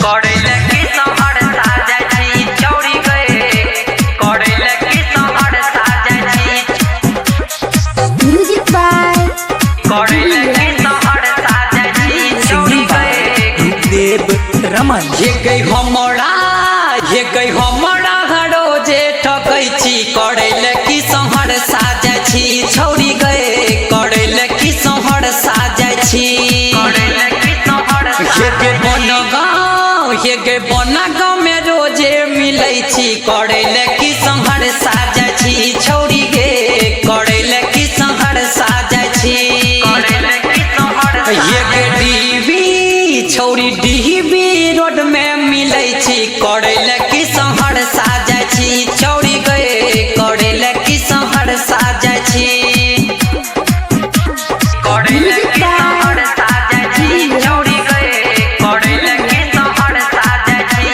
करैले की सहर साजै छी छौरी गए, करैले की सहर साजै छी। म्यूजिक बाय करैले की सहर साजै छी छौरी सिंगिंग बाय गए। रूपदेव रमन। ये गई हमरा, ये गई हमरा रोजे ठकै छी, करैले की सहर साजै छी छौरी गए, करैले की सहर साजै छी। ये गे बनगाँव, ये गे बनगाँव में रोजे मिलै छी, करैले की सहर साजै छी छौरी गे, करैले की सहर साजै छी। ये गे डीबी छौरी, डीबी रोड में मिलै छी, करैले की सहर साजै छी छौरी गए, करैले की सहर साजै छी। करैले की सहर साजै छी छौरी गए, करैले की सहर साजै छी,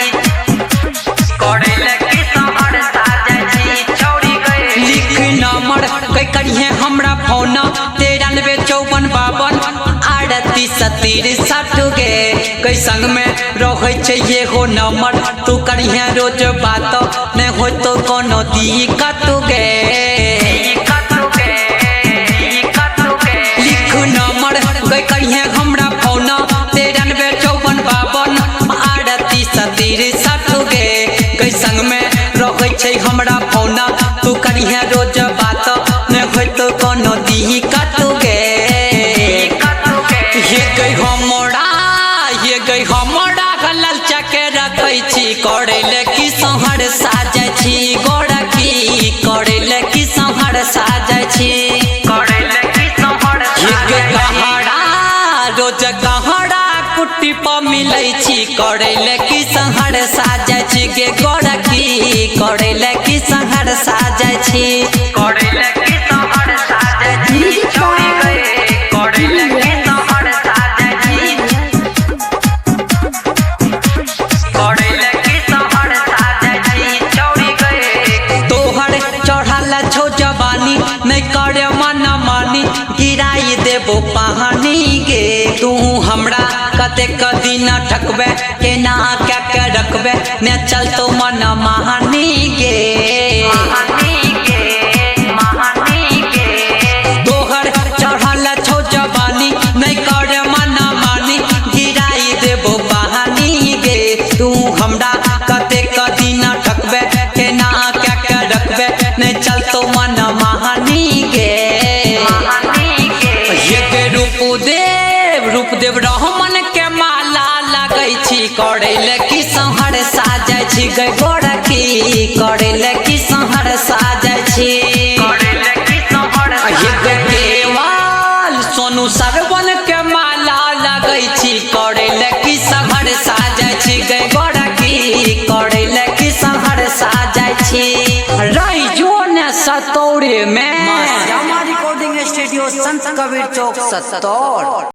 करैले की सहर साजै छी छौरी गए। लिख नंबर कै करिहे हमरा फोन, 93 54 52 38 63 गे, कै संग में रहै छै ये हो नंबर, तू करिहे रोज बात, नहि होय तो कोनो दिक्कत गे। लिख नंबर कै करिहे हमरा फोन, 93 54 52 38 63 गे, कै संग में रहै छै हमरा फोन, तू करिहे रोज बात, नहि होय तो कोनो दिक्कत गे। ये गई हमरा, ये गई हमरा ललचा के रखै छी, करैले की सहर साजै छी गोरकी, करैले की सहर साजै छी। ये गे कहरा रोज कहरा कुट्टी पर मिलै छी, करैले की सहर साजै छी गे गोरकी, करैले की सहर साजै छी। करैले की सहर साजै छी म्यूजिक छौरी बाय गए, करैले की सहर साजै छी, करैले की सहर साजै छी छौरी गए। तोहर चढ़ल छौ जवानी, नहि करे मन मानी, गिराई देबो पानी गे, तू हमरा कतेक दिन ठकबे, केना क्या के रखबे, ने चलतो मन महानी गे। तोहर चढ़ल छौ जवानी, नहि करे मन मानी, गिराई देबो पानी गे, तू हमरा कतेक दिन ठकबे, केना क्या के रखबे, नहि चलतो मन महानी गे। ये गे रूपदेव, रूपदेव रहमन के माला लगै छी, करैले की सहर साजै छी गे गोरकी, करैले की सहर साजै छी। ये गे केवल सोनू सरवन के माला लगै छी, करैले की सहर साजै छी गे गोरकी, करैले की सहर साजै छी। रहि जो ने सतौरे में। श्यामा रिकॉर्डिंग स्टूडियो, संत कबीर चौक, सत्तौर।